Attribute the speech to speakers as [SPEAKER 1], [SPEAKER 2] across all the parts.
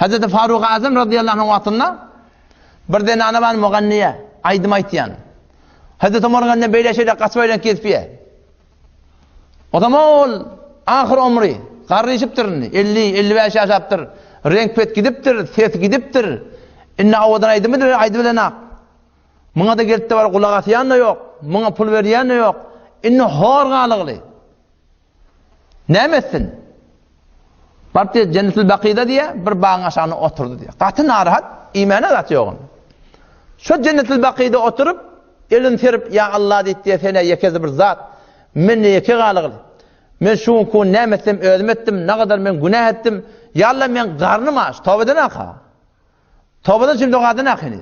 [SPEAKER 1] Hazreti Faruk Azam radıyallahu anh wagtynda bir zenana bar muganniye, aýdym aýtýan. Hazreti Omaryň elinden beýle şeýle gaçyp aýlanyp gezipýär. O zaman ol ahyr omry garryşypdyr indi. 50-55 ýaşapdyr. Reňk pet gidipdir, ses gidipdir. Indi owadan aýdymy da aýdyp bilenak. Muňa-da gelip-de bar gulak asýan-da ýok, muňa pul berýän-de ýok. Indi hor galygly. Näme etsin? Baryp diýýär, Jennetul Bakyda diýýär, bir bagyň aşagynda oturdy diýýär. Gaty narahat, iýmäne zat ýok onda. Şo Jennetul Bakyda oturyp, elini serip, ýa Allah diýip diýýär, sen ýekezi bir zat, men ýeke galygly. Men şu günki gün näme etsem özüm etdim, nagadar men günä etdim. Ýa Allah men garnym aç, toba eden aka. Tobadan üçin doga eden ahyny.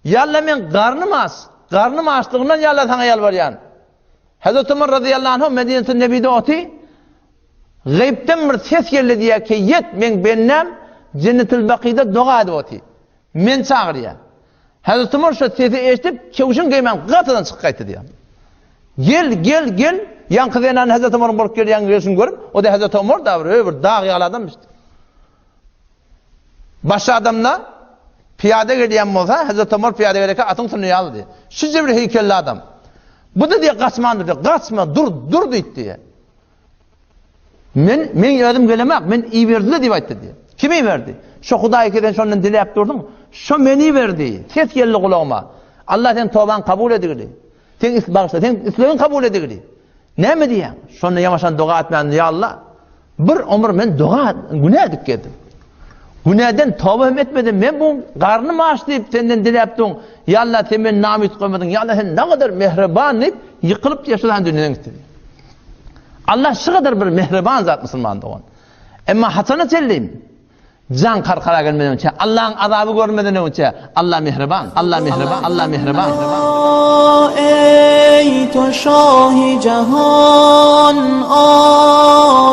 [SPEAKER 1] Ýa Allah men garnym aç, garnym açlygyndan ýa Allah saňa ýalbarýan. Hazreti Ömer razyýallahu anhu Medinetün Nebide oty Gaýypdan bir ses geldi diýýär ki, ýet meň bendäm Jennetül Bakyda doga edip oty. Men çagyrýar. Hazreti Ömer şu sesi eşidip, kewşin geýmän gapydan çykyp gaýtdy diýýär. Gel, gel, gel. Ýaňky zenan Hazreti Ömeriň bolup gelýän gelşini görüp, o da Hazreti Ömer da bir, bir dag ýaly adammış. Başga adamda pyýada gelýän bolsa, Hazreti Omar pyýada gelerkä atyň üstünde ýalydy. Şuje bir heýkelli adam. Bu da diýe gaçman durdy. Gaçma, dur, dur diýdi diýe. Men men özüm gelemek, men iberdiler diýip aýtdy diýe. Kim iberdi? Şo Hudaý ki sen şondan diläp durduň. Şo meni iberdi. Ses geldi gulagyma. Allah sen tobaňy kabul edigili. Sen is bagyşla, sen islegiň kabul edigili. Näme diýýäň? Şonda ýamaşan doga etmän, ýa Allah, bir ömür men doga günä edip geldim. Günäden toba hem etmedim. Men bu garnym aç diýip senden diläp duň. Ýa Allah, sen meni namyt goýmadyň. Ýa Allah, sen nägadar mähriban diýip ýykylyp diýip şudan dünýeden gitdi. Allah şu kadar bir mähriban zat musulman dogan. Emma haçana çenli Jan karkara gelmeden öňçe, Allaň azaby görmeden öňçe, Allah mähriban, Allah mähriban, Allah mähriban.
[SPEAKER 2] Eý to şahy jahan,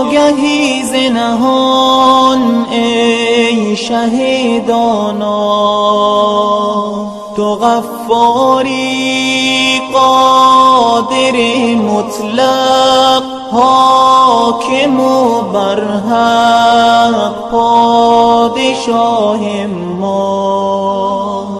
[SPEAKER 2] agahi ze nehan, eý şahy dana. To gaffary, kadyry mutlak, hakim u barhak, padişahim ma.